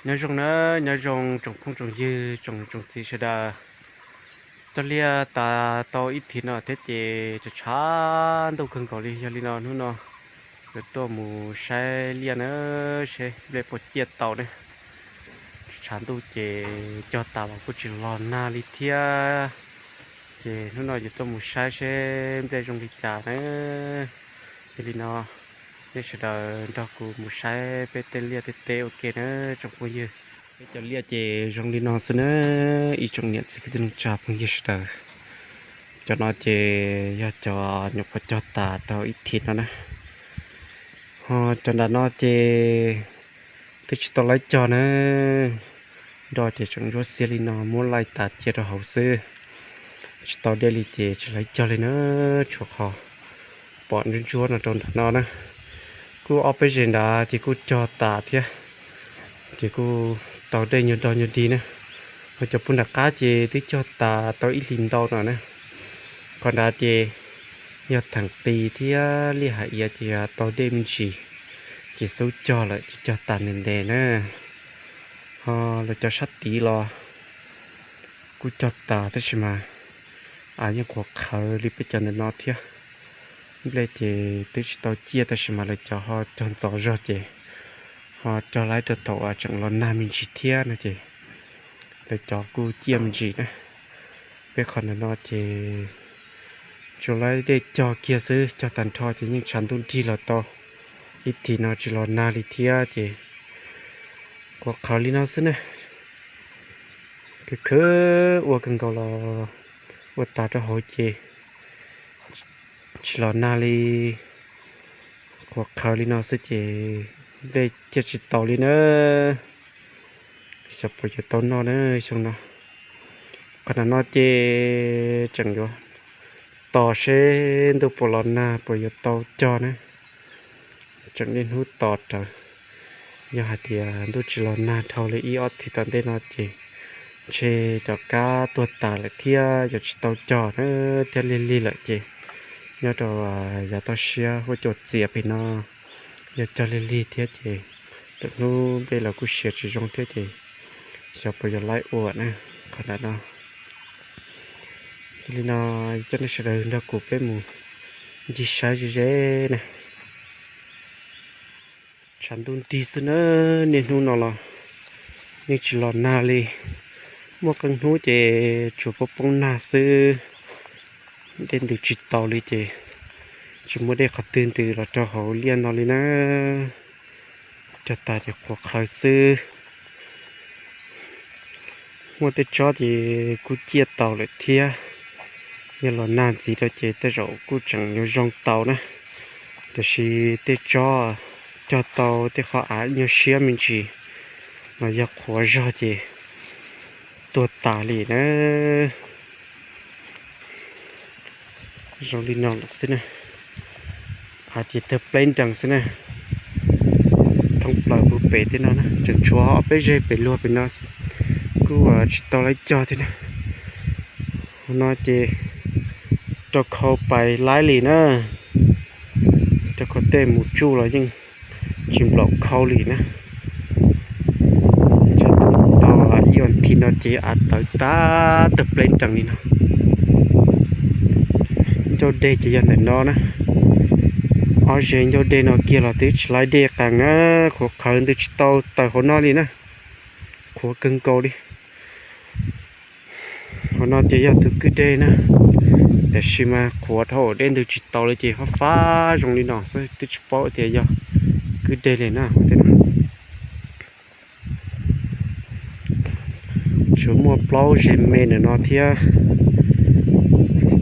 Nyob zoo na, nyob zoo tsoom phooj tsoom ywg, tsoom tsoom txiv sawv daws. Cog liaj tas tau ib thim no thiab ces tshav tshav ntuj kawg nkaus li. Yog li no hnub no yuav tuaj mus saib liaj na, seb nplej puas ciaj tau ne. Tshav ntuj ces cog tas los kuj tsis los nag li thiab. Ces hnub no yuav tuaj mus saib seb nplej zoo li cas na. Yog li no nej sawv daws nrog kuv mus saib peb tej liaj tej teb ua ke na tsoom phooj ywg. Peb cov liaj ces zoo li no xwb na, ib tsoom niam txiv kwv tij neej tsa phooj ywg sawv daws. Cov no ces yog cov nyuam qhuav cog tas tau ib thim no na. Ho cov nram no ces twb tsis tau laib cog na, nroj ces tseem ntsuab xiab li no muab laij tas cia rau hauv xwb. Tsis tau dej li ces tsis laib cog li na, tshuav qhov pom ntsuab ntsuab no rau nram no na. Kuj ob peb zes nrad ces kuj cog tas thiab, ces kuj tau dej nyuag dog nyuag dig na. Ho cov puag nram qab ces twb cog tas tau ib hlis ntau no na. Qhov nrad ces yog theem qis thiab liaj hais iav ces yog tau dej me ntsis, ces xub cog lawm ces cog tas ntev ntev na. Ho lawv cov sab tid los kuj cog tas tab sis mas yeej qhuav qhawv li peb cov ntawm no thiab. Nplej ces twb tsis tau ciaj tab sis mas lawv cov ho cog ntxov zog ces ho cog laib rau thaum tseem los nag me ntsis thiab no ces lawv cov kuj ciaj me ntsis na. Peb qhov ntawm no ces tsuas laib dej cog kiag xwb, cog tag nrho ces yeej tshav ntuj nrig los tau ib thim no tsis los nag li thiab ces qhuav qhawv li no xwb na. Khwv khwv ua kawg nkaus los ua tas rau hauv ces tsis los nag li, qhuav qhawv li no xwb ces nplej ciaj tsis tau li na. Xyov puas yuav tau noj na xyoo no. Qhov nram no ces tseem yuav tos seb ntuj puas los nag puas yuav tau cog na. Tseem niaj hnub tos rawv. Yog hais tias ntuj tsis los nag dhau li ib ob thim tom ntej no ces ntshe cov kab tuag tas lawm thiab yuav tsis tau cog na, thiab lig lig lawm ces nyob rau yav toj siab huab cua txias pem no yog cog lig lig thiab ces lwm hnub nplej los kuj siav tsis zoo thiab ces xyov puas yuav laib ua na. Qhov nram no, yog li no coj nej sawv daws nrog kuv peb mus ncig saib ze ze na. Tshav ntuj nrig xwb na, niaj hnub no los yeej tsis los nag li. Muaj qee hnub ces tsuas poob poob nag xwb, dej ntws tsis tau li ces tsis muaj dej qhov twg ntws los rau hauv liaj no li na. Cog tas ces qhuav qhawv xwb. Muaj tej tsob ces kuj ciaj tau lawm thiab. Yog los nag ntxiv rau ces tej zaum kuj tseem yuav zoo tau na. Tiam sis tej tsob cog tau tej qhov av nyuag siab me ntsis los yog qhuav zog ces tuag tas li na. Zoo li no lawm xwb na. Av ces tawg pleb nrees xwb na. Thoob plaws puag pem tej no na tseem tshuav ob peb zeg pem luag pem no kuj tsis tau laib cog thiab na. Hauv no ces rau khau pais laib li na, rau khau tej mus tsuj los yeej tsis nplaum khau li na. Tshav ntuj tau ib vas thiv no ces av tawg tag tawg pleb nrees li no. Ncauj dej ces yog ntawm no na. Ob zeg ncauj dej no kiag los twb tsis laib dej qees na, qhuav qhawv ntws tsis tau tawm hauv no li na, qhuav kawg nkaus li. Hauv no ces yog tus kwj deg na, tiam sis mas qhuav dhau dej ntws tsis tau li ces fab fab zoo li no xwb twb tsis paub tias yog kwj deg li na. Tsuas muaj plaub zeg me ntawm no thiab,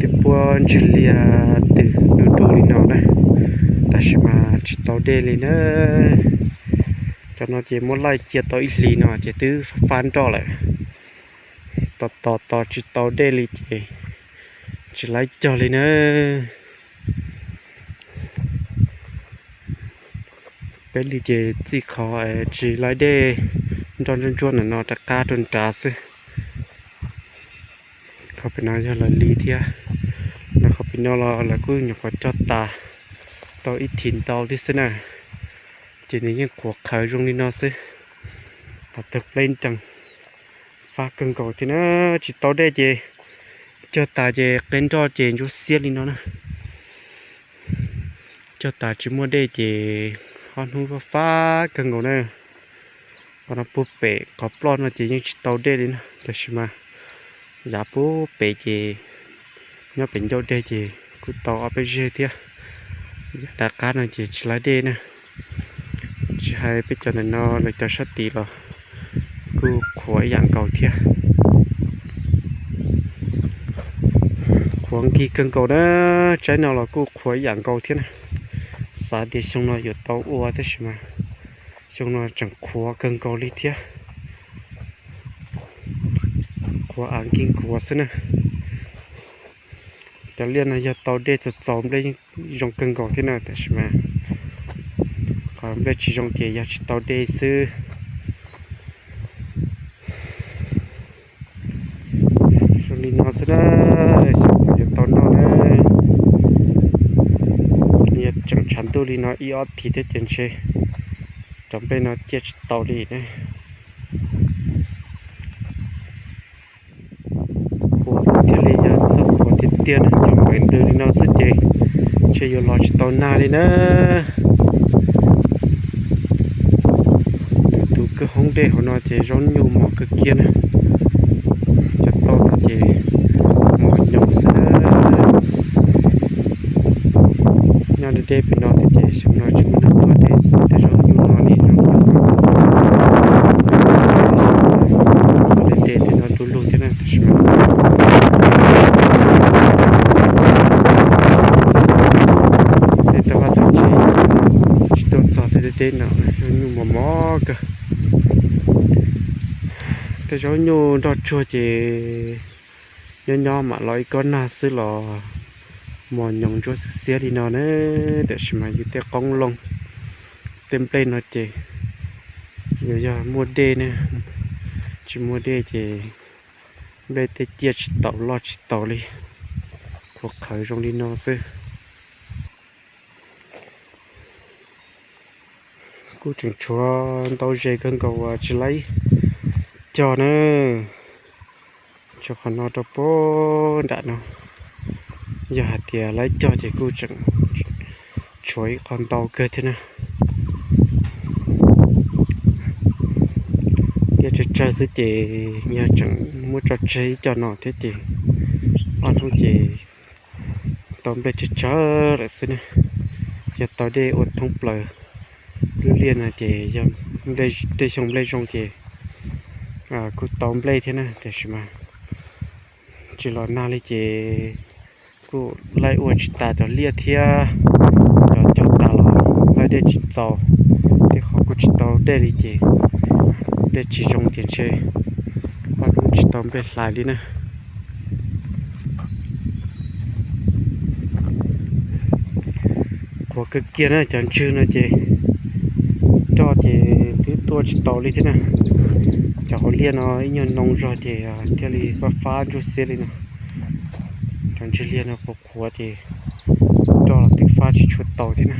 twb puab ntsig liag twm du du li no na, tab sis mas tsis tau dej li na. Cov no ces muab laij cia tau ib hlis no ces twb fab nroj lawm. Tos tos tos tsis tau dej li ces tsis laib cog li na. Peb li ces txij qhov tsis laib dej nroj ntsuab ntsuab ntawm no rov qab rau nrad xwb. Qhov pem no yog lawv li thiab, los qhov pem no los lawv kuj nyuam qhuav cog tas tau ib thim ntau li xwb na, ces nws yeej qhuav qhawv zoo li no xwb. Tawg pleb nrees, fab kawg nkaus thiab na. Tsis tau dej ces cog tas ces qe nroj ces ntsuab xiab li no na. Cog tas tsis muaj dej ces ob hnub fab fab kawg nkaus na. Qhov no puag pem qhov ploj no ces yeej tsis tau dej li na, tab sis mas yav puag pem ces nyob pem ncauj dej ces kuj tau ob peb zeg thiab. Yav nram qab no ces tsis laib dej na. Tsis hais peb cov ntawm no lawv cov sab tid los kuj qhuav ib yam nkaus thiab. Qhuav nkig kawg nkaus na, tsaib no los kuj qhuav ib yam nkaus thiab na. Xav tias xyoo no yuav tau ua tab sis mas xyoo no tseem qhuav kawg nkaus li thiab. Qhuav av nkig nkuav xwb na. Cov liaj no yog tau dej txaus txaus nplej yeej zoo kawg nkaus thiab na, tab sis mas qhov nplej tsis zoo ces yog tsis tau dej xwb. Zoo li no xwb na, xyov puas yuav tau noj na. Yog tseem tshav ntuj li no ib ob thiv thiab ces ntshe cov nplej no ciaj tsis tau li na. Qhuav thiaj li yog txoj qhuav tiag tiag na, cov npawg ntws li no xwb ces ntshe yuav los tsis tau nag li na. Tus kwj hoob dej hauv no ces zaub nyuj mos kawg kiag na. Cov tau no ces mos nyoos xwb na. Nyob deb deb pem no thiab ces xyoo no tsis muaj neeg tuaj dej tej zaub nyuj no li no. Deb deb tej no du lug thiab na, tab sis mas tej tau vaj tau tsev tsis tuaj txog tej deb deb no, zaub nyuj mos mos kawg. Tej zaub nyuj nroj tsuag ces nyob nyob mam los ib kob nag xwb los mos nyoos ntsuab xiab xiab li no na. Tab sis mas yus tej qoob loo tej nplej no ces yuav yog muaj dej ne, tsis muaj dej ces nplej tej ciaj tsis taus loj tsis taus li, qhuav qhawv zoo li no xwb. Kuj tseem tshuav ntau zes kawg nkaus uas tsis laib cog na. Tshuav qhov no rau puag nram no, yog hais tias laib cog ces kuj tseem tshuav ib qho ntau kawg thiab na. Liaj tsawg tsawg xwb ces yog tseem muab tso tseg ib co no thiab ces ob hnub ces tau nplej tsawg tsawg lawm xwb na. Yog tau dej ua thoob plaws lub liaj no ces yog tej xyoo nplej zoo ces kuj tau nplej thiab na, tiam sis mas tsis los nag li ces kuj laij ua tsis tas cov liaj thiab. Cov cog tas los laij dej tsis txaus, tej qhov kuj tsis tau dej li ces dej tsis zoo ces ntshe ob hnub tsis tau nplej hlais li na. Qhuav kawg kiag na, cov ntswg no ces roj ces twb tuaj tsis tau li thiab na. Cov hauv liaj no ib nyuag noo zog ces thiaj li fab fab ntsuab xiab li no. Cov ntswg liaj no qhuav qhuav ces roj los twb fab tsis tshua tau thiab na.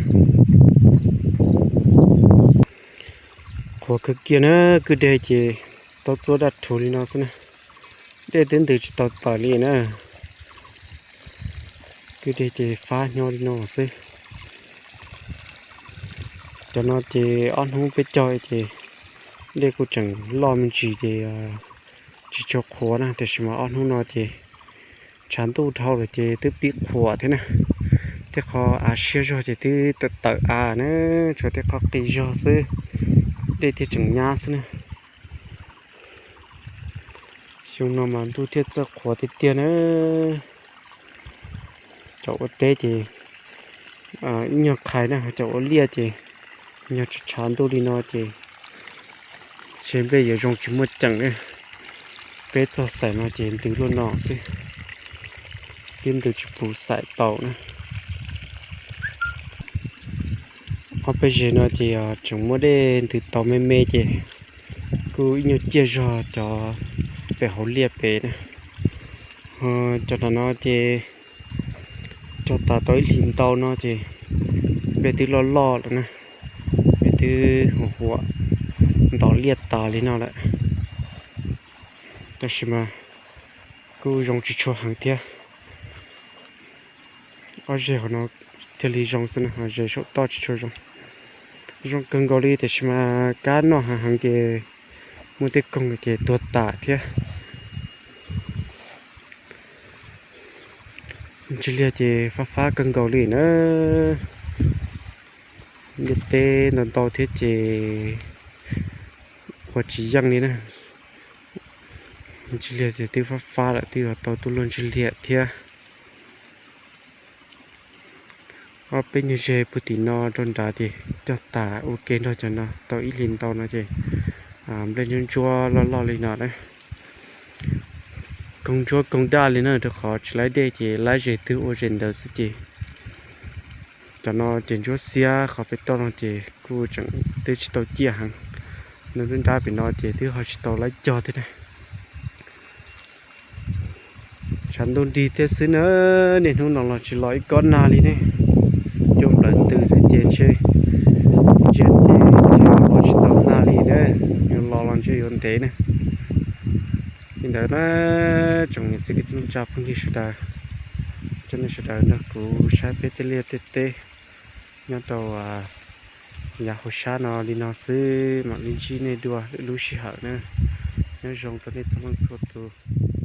Qhuav kawg kiag na, kwj deg ces tau txuab daj rhuv li no xwb na. Dej twb ntws tsis tau tawm li na. Kwj deg ces fab nyob li no xwb. Cov no ces ob hnub peb cog ces dej kuj tseem loj me ntsis ces tsis tshua qhuav na, tiam sis mas ob hnub no ces tshav ntuj dhau lawm ces twb pib qhuav thiab na. Tej qho av siab zog ces twb tawm tawm av na, tshuav tej qho qis zog xwb, dej thiaj tseem nyab xwb na. Xyoo no mas ntuj thiaj txawj qhuav tiag tiag na. Cov ua teb ces ib nyuag qhais na, cov ua liaj ces yog tshav ntuj li no ces ntshe nplej yuav zoo tsis muaj ceem na. Peb txog xaim no ces ntws luaj no xwb, twb ntws tsis pus xaim tau na. Ob peb zes no ces tseem muaj dej ntws tau me me ces kuj ib nyuag ciaj zog cov pem hauv liaj pem na. Cov no no ces cog tas tau ib hlis ntau no ces nplej twb loj loj lawm na, nplej twb huam huam, Ntov liaj tas li no lawm, tab sis mas kuj zoo tsis tshua heev thiab. Ob zeg hauv no thiaj li zoo xwb na, ho zeg saum toj tsis tshua zoo. Zoo kawg nkaus li, tiam sis mas kab noj heev heev ces muaj tej koog ces tuag tas thiab. Ntsig liag ces fab fab kawg nkaus li na. Ntiaj teb ntau ntau thiab ces ua tsis yeej li na. Ntsig liag ces twb fab fab lawm, twb yuav tau tuaj luaj ntsig liag thiab. Ob peb nyuag zeg puag tim no rau nrad ces cog tas ua ke nrog cov no tau ib hlis ntau no ces nplej ntsuab ntsuab loj loj li no na. Koog ntsuab koog daj li na, rau qhov tsis laib dej ces laib zeg twg ua zeg ntawd xwb ces cov no ces ntsuab xiab qhov pem toj no ces kuj tseem twb tsis tau ciaj heev. Nws nrab pem no ces twb ho tsis tau laib cog thiab na. Tshav ntuj nrig thiab xwb na, niaj hnub no los tsis los ib kob nag li ne. Cua nplawm ntws xwb ces ntshe ntsia ces ntshe los tsis tau nag li na, yuav los los ntshe yuav ntev na. Li ntawd na, tsoom niam txiv kwv tij neej tsa phooj ywg sawv daws, cov nej sawv daws nrog kuv saib peb tej liaj tej teb nyob rau yav hauv sab no li no xwb, mam li ntsib nej dua lwm lub sij hawm na. Nyob zoo rau nej txhua leej txhua tus.